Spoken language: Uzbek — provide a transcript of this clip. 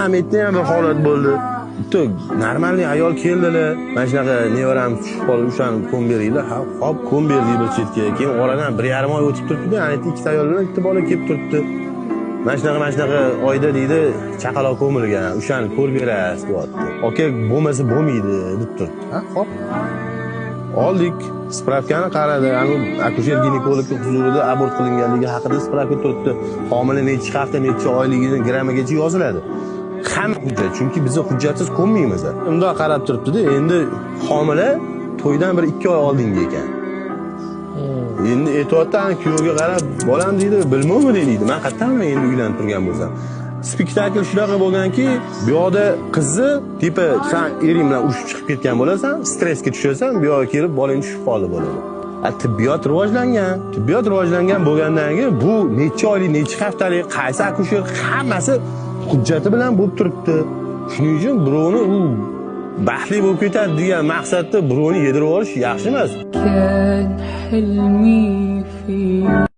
Ana yerda ham bir holat bo'ldi. Bitta нормальный ayol keldilar. Mana shunaqa nevaram tushib qolib, o'shani ko'mib beringlar. Ha, hop, ko'mib berdik bir chetga. Keyin oradan 1,5 oy o'tib turibdi. Ana yerda ikkita ayol bilan bitta bola kelib turibdi. Mana shunaqa, mana shunaqa oyda, deydi, chaqaloq ko'milgan, o'shani ko'rib berasiz, deyapti. Aka, bo'lmasa bo'lmaydi, deb turibdi. Ha, hop. Oldik, справка ni qaradi, anu akusher ginekologni huzurida abort qilinganligi haqida справка turibdi. Homila necha hafta, necha oyligini grammagacha yoziladi. Hamma hujjat, chunki biz hujjatsiz ko'mmaymiz. Undoq qarab turibdi-da, endi homila to'ydan bir 2 oy oldingi ekan. Endi aytyapti, ana kuyovga qarab, bolam, deydi, bilmaymi, deydi. Man qayerdan endi uylanib turgan bo'lsam. Spektakl shunaqa bo'lganki, bu yoqda qizni типа san ering bilan urushib chiqib ketgan bo'lasan, stressga tushasan, bu yoqqa kelib bolang tushib qoldi bo'ladi. A tibbiyot rivojlangan. Tibbiyot rivojlangan bo'lgandan keyin bu necha oylik, necha haftalik, qaysi akusher, hammasi hujjati bilan bo'lib turibdi. Shuning uchun birovni u baxtli bo'lib ketadi degan maqsadda birovni yedirib yuborish yaxshi emas. كان حلمي في